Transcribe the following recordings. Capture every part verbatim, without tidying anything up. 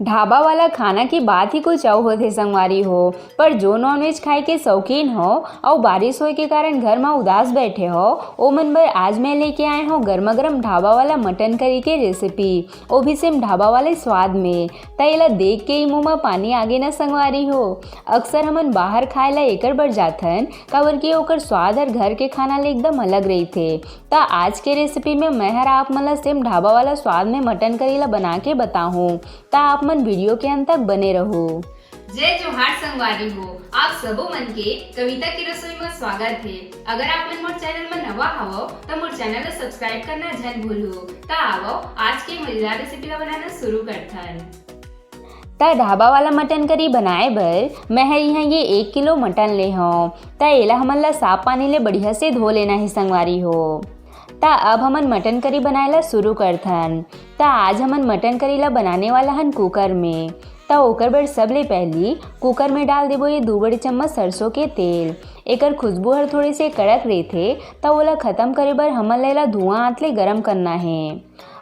ढाबा वाला खाना की बात ही कुछ अउ होथे संगवारी हो, पर जो नॉनवेज खाए के शौकीन हो अउ बारिश होए के कारण घर म उदास बैठे हो, ओमन बर आज मैं लेके आए हो गर्मा गर्म ढाबा वाला मटन करी के रेसिपी, ओ भी सेम ढाबा वाले स्वाद में। त एला देख के ही मुंह म पानी आगे न संगवारी हो। अक्सर हमन बाहर खाए ला एकर बर जाथन, काबर कि ओकर स्वाद हर घर के खाना ले एकदम अलग रहिथे। त आज के रेसिपी में मैं हर आप मन ला सेम ढाबा वाला स्वाद में मटन करी ला बना के बताहूँ। त आप मन वीडियो के अंत तक बने रहू। जय जोहार संगवारी हो, आप सबो मन के कविता की रसोई में स्वागत है। अगर आप मन मोर चैनल में नवा हवो, त मोर चैनल ला सब्सक्राइब करना झन भूलू। त आवो, आज के मजेदार रेसिपी ला बनाना शुरू करथन। त ढाबा वाला मटन करी बनाए बर मैं हर इहाँ ये एक किलो मटन ले हौं। त एला हमन ला साफ पानी ले बढ़िया से धो लेना हे संगवारी हो। त अब हमन मटन करी बनाए ला शुरू करथन। त आज हमन मटन करी ला बनाने वाला हन कुकर में। त ओकर बर सबले पहली कुकर में डाल देबो ये दू बड़े चम्मच सरसों के तेल। एकर खुशबू हर थोड़े से कड़क रहिथे, त ओला खत्म करे बर हमन ला एला धुआं आंच ले गरम करना हे।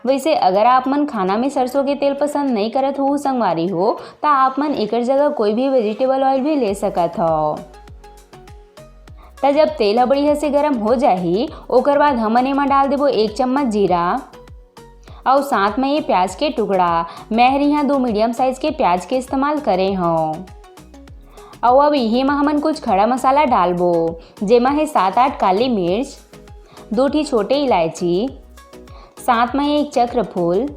वैसे अगर आप मन खाना में सरसों के तेल पसंद नहीं करत हो संगवारी हो, त आप मन एकर जगह कोई भी वेजिटेबल ऑयल भी ले सकत हो। त जब तेल ह बढ़िया से गरम हो जाही, ओकर बाद हमन एमा डाल देबो एक चम्मच जीरा अउ साथ में ये प्याज के टुकड़ा। मैं हर इहाँ दो मीडियम साइज के प्याज के इस्तेमाल करे हौं। अउ अब इही म हमन कुछ खड़ा मसाला डालबो, जेमा हे सात आठ काली मिर्च, दो ठी छोटे इलायची, साथ में एक चक्र फूल,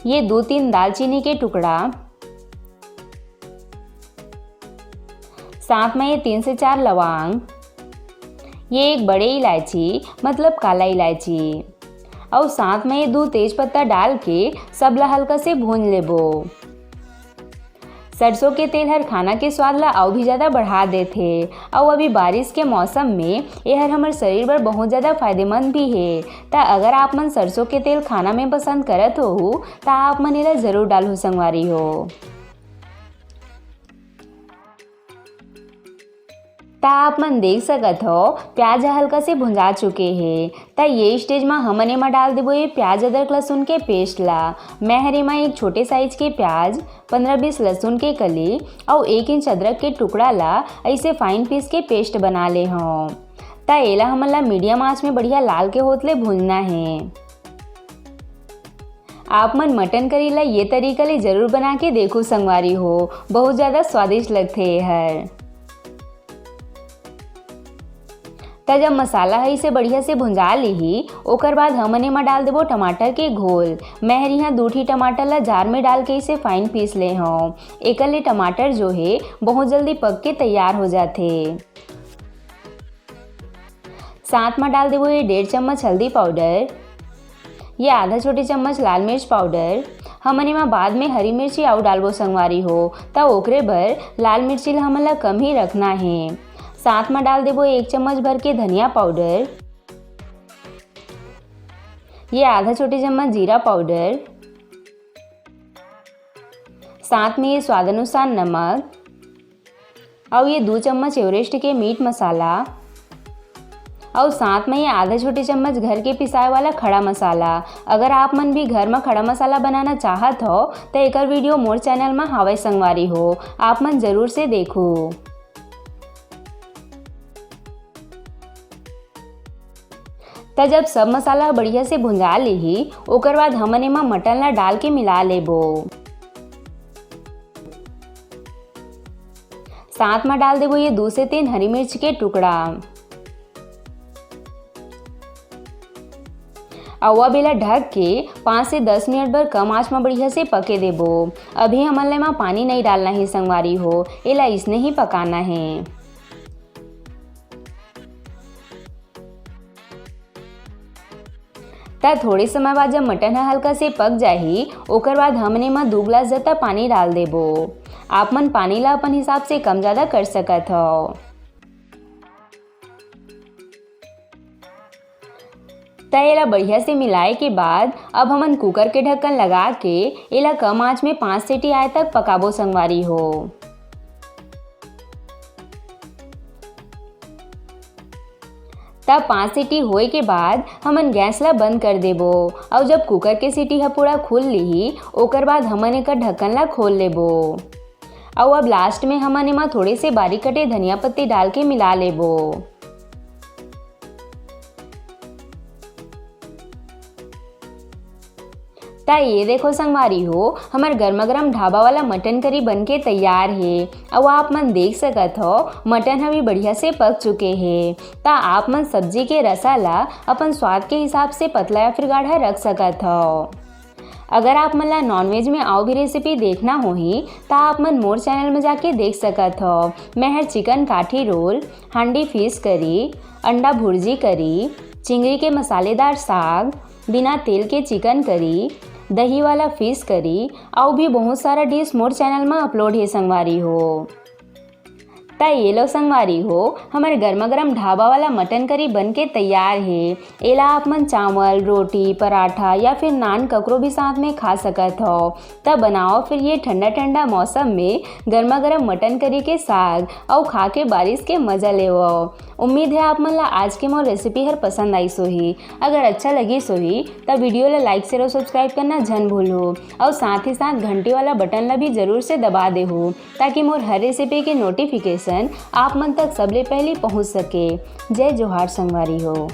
ये दो तीन दालचीनी के टुकड़ा, साथ में ये तीन से चार लवांग, ये एक बड़े इलायची मतलब काला इलायची, अउ साथ में ये दो तेज पत्ता डाल के सब ला हल्का से भून लेबो। सरसों के तेल हर खाना के स्वाद ला अउ भी ज्यादा बढ़ा देथे, अउ अभी बारिश के मौसम में ये हर हमर शरीर बर बहुत ज्यादा फायदेमंद भी हे। त अगर आप मन सरसों के तेल खाना में पसंद करत होहू, त आप मन एला जरूर डालहू संगवारी हो। त आप मन देख सकत हो, प्याज ह हल्का से भुंजा चुके हे। त ये स्टेज म हमन एमा डाल देबो ये प्याज अदरक लहसुन के पेस्ट ला। मैं हर एमा एक छोटे साइज के प्याज, पंद्रह बीस लहसुन के कली अउ एक इंच अदरक के टुकड़ा ला ऐसे फाइन पीस के पेस्ट बना ले हौं। त एला हमन ला मीडियम आंच में बढ़िया लाल के होत ले भूनना हे। आप मन मटन करी ला ये तरीका ले जरूर बना के देखो संगवारी हो, बहुत ज्यादा स्वादिष्ट लगथे ये हर। त जब मसाला ह इसे बढ़िया से भुंजा लिही, ओकर बाद हमन एमा डाल देबो टमाटर के घोल। मैं हर इहाँ दू ठी टमाटर ला जार में डाल के इसे फाइन पीस ले हौं। एकर ले टमाटर जो हे बहुत जल्दी पक के तैयार हो जाथे। साथ म डाल देबो ये डेढ़ चम्मच हल्दी पाउडर, ये आधा छोटे चम्मच लाल मिर्च पाउडर। हमन एमा बाद में हरी मिर्ची अउ डालबो संगवारी हो, त ओकरे बर लाल मिर्ची ला हमन ला कम ही रखना हे। साथ म डाल देबो एक चम्मच भर के धनिया पाउडर, ये आधा छोटे चम्मच जीरा पाउडर, साथ में ये स्वाद अनुसार नमक, अउ ये दू चम्मच एवरेस्ट के मीट मसाला, अउ साथ में ये आधा छोटे चम्मच घर के पिसाए वाला खड़ा मसाला। अगर आप मन भी घर म खड़ा मसाला बनाना चाहत हो, त एकर वीडियो मोर चैनल म हावय संगवारी हो, आप मन जरूर से देखू। त जब सब मसाला ह बढ़िया से भुंजा लेही, ओकर बाद हमन एमा मटन ला डाल के मिला लेबो। साथ म डाल देबो ये दू से तीन हरी मिर्च के टुकड़ा। अउ अब एला ढक के पाँच से दस मिनट बर कम आंच म बढ़िया से पके देबो। अभी हमन ला एमा पानी नइ डालना हे संगवारी हो, एला इसने ही पकाना हे। त थोड़े समय बाद जब मटन ह हल्का से पक जाही, ओकर बाद हमन एमा दू गिलास जतका पानी डाल देबो। आप मन पानी ला अपन हिसाब से कम ज्यादा कर सकत हव। त एला बढ़िया से मिलाए के बाद अब हमन कुकर के ढक्कन लगा के एला कम आंच में पाँच सीटी आए तक पकाबो संगवारी हो। त तब पाँच सीटी होए के बाद हमन गैस ला बंद कर देबो। अउ जब कुकर के सीटी ह पूरा खुल लिही, ओकर बाद हमन एकर ढक्कन ला खोल लेबो। अउ अब लास्ट में हमन एमा थोड़े से बारीक कटे धनिया पत्ती डाल के मिला लेबो। त ये देखो संगवारी हो, हमर गरमा गरम ढाबा वाला मटन करी बन के तैयार हे। अउ आप मन देख सकत हो, मटन ह भी बढ़िया से पक चुके हे। त आप मन सब्जी के रसा ला अपन स्वाद के हिसाब से पतला या फिर गाढ़ा रख सकत हो। अगर आप मन ला नॉनवेज में अउ भी रेसिपी देखना होही, त आप मन मोर चैनल में जाके देख सकत हो। मैं हर चिकन काठी रोल, हांडी फिश करी, अंडा भुर्जी करी, चिंगरी के मसालेदार साग, बिना तेल के चिकन करी, दही वाला फिश करी, अउ भी बहुत सारा डिश मोर चैनल में अपलोड हे संगवारी हो। त ये लो संगवारी हो, हमर गरमा गरम ढाबा वाला मटन करी बन के तैयार हे। एला आप मन चावल, रोटी, पराठा या फिर नान ककरो भी साथ में खा सकत हो। त बनाओ फिर ये ठंडा ठंडा मौसम में गरमा गरम मटन करी के साग अउ खा के बारिश के मजा लेवो। उम्मीद है आप मन ला आज के मोर रेसिपी हर पसंद आइस होही। अगर अच्छा लगिस होही त वीडियो ला लाइक, शेयर अउ सब्सक्राइब करना झन भूलहू अउ साथ ही साथ घंटी वाला बटन ला भी जरूर से दबा देहू, ताकि मोर हर रेसिपी के नोटिफिकेशन आप मन तक सबले पहली पहुंच सके। जय जोहार संगवारी हो।